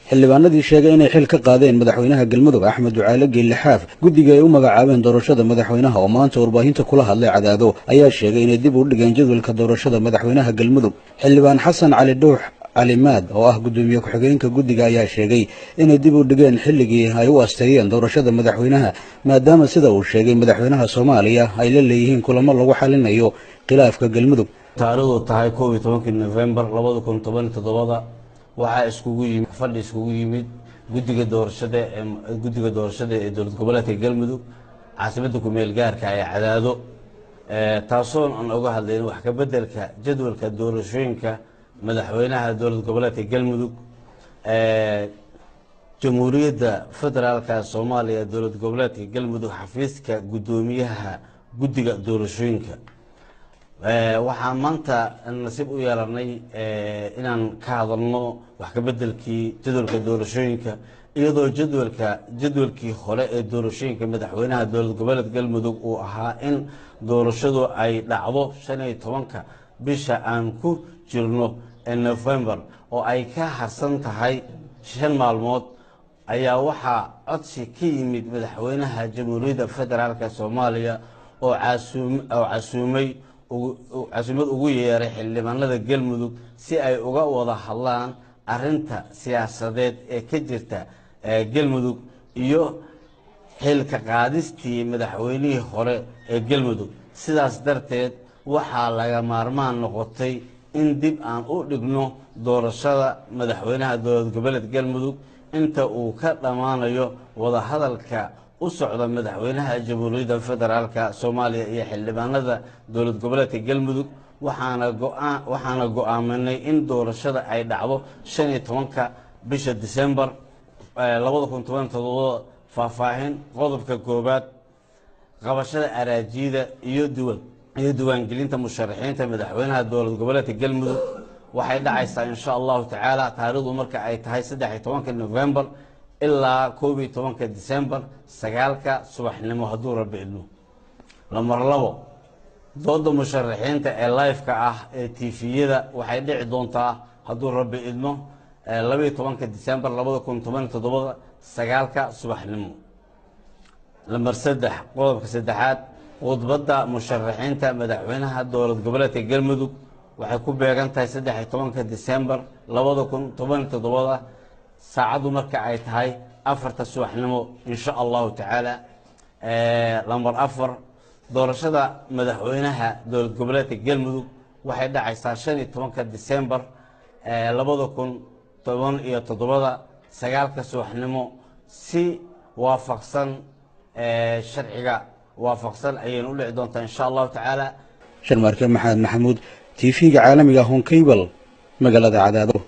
Xildhibaanadii sheegay inay xil ka qaadeen madaxweynaha Galmudug Axmed Ducaale Geelle Xaaf guddiga ay u magacaabeen doorashada madaxweynaha oo maanta warbaahinta kula hadlay Cadaado ayaa sheegay inay dib u dhigeen jadwalka doorashada madaxweynaha Galmudug. Xildhibaan Xasan Cali Dhuux Calimaad oo ah gudoomiye ku-xigeenka guddiga ayaa sheegay inay dib u dhigeen xilligii ay u asteeyeen doorashada madaxweynaha, maadaama sida uu sheegay madaxweynaha Soomaaliya ay la leeyihiin kulamo lagu xalinayo khilaafka Galmudug. Taariikhdu tahay 11-kii Nofembar 2017, waxaa iskugu yimid fadhi iskugu yimid guddiga doorashada ee dowlad goboleedka Galmudug caasimadda kumeel gaarka ee Cadaado, taasoon aan oga hadlayn wax ka bedelka jadwalka doorashooyinka madaxweynaha dowlad goboleedka Galmudug. Jamhuuriyadda Federaalka Soomaaliya, dowlad goboleedka Galmudug, xafiiska guddoomiyaha guddiga doorashooyinka. Waxaan maanta nasiib u yeelanay inaan ka hadalno wax ka bedelkii jadwalka doorashooyinka, iyadoo jadwalkii hore ee doorashooyinka madaxweynaha dowlad goboleed Galmudug uu ahaa in doorashadu ay dhacdo 15-ka bisha aan ku jirno ee November, oo ay ka harsan tahay 5 maalmood, ayaa waxaa codsi ka yimid madaxweynaha Jamhuuriyadda Federaalka Soomaaliya oo casuumay casuumad ugu yeeray xildhibaanada Galmudug si ay uga wada hadlaan arinta siyaasadeed ee ka jirta Galmudug iyo xilka qaadistii madaxweynihii hore ee Galmudug. Sidaas darteed, waxaa laga maarmaan noqotay in dib aan u dhigno doorashada madaxweynaha dowlad goboleed Galmudug inta uu ka dhammaanayo wadahadalka u socda madaxweynaha Jamhuuriyadda Federaalka Soomaaliya iyo xildhibaanada dowlad goboleedka Galmudug. Waxaana go-aaminay in doorashada ay dhacdo 15-ka bisha December 2017. Faahfaahin: qodobka koobaad, qabashada araajiyada iyo diiwaangelinta musharaxiinta madaxweynaha dowlad goboleedka Galmudug waxay dhacaysaa, insha Allahu tacaala, taariikhdu marka ay tahay 13-ka November ilaa 11-ka December, 9-ka subaxnimo, hadduu Rabbi idmo. Lamar 2, dooda musharaxiinta ee live-ka ah ee TV-yada waxay dhici doontaa, hadduu Rabbi idmo, 12-ka December 2017, 9-ka subaxnimo. Lambar 3, qodobka saddexaad, khudbadda musharaxiinta madaxweynaha dowlad goboleedka Galmudug waxay ku beegan tahay 13-ka December 2017, saacaddu marka ay tahay 4-ta subaxnimo, insha Allahu tacaala. Lambar 4, doorashada madaxweynaha dowlad goboleedka Galmudug waxay dhacaysaa 15-ka December 2017, 9-ka subaxnimo, si waafaqsan sharciga waafaqsan ayaynu u dhici doontaa, insha Allahu tacaala. Sharmaarke Maxamed Maxamuud, TV-ga caalamiga Horn Cable, magaalada Cadaado.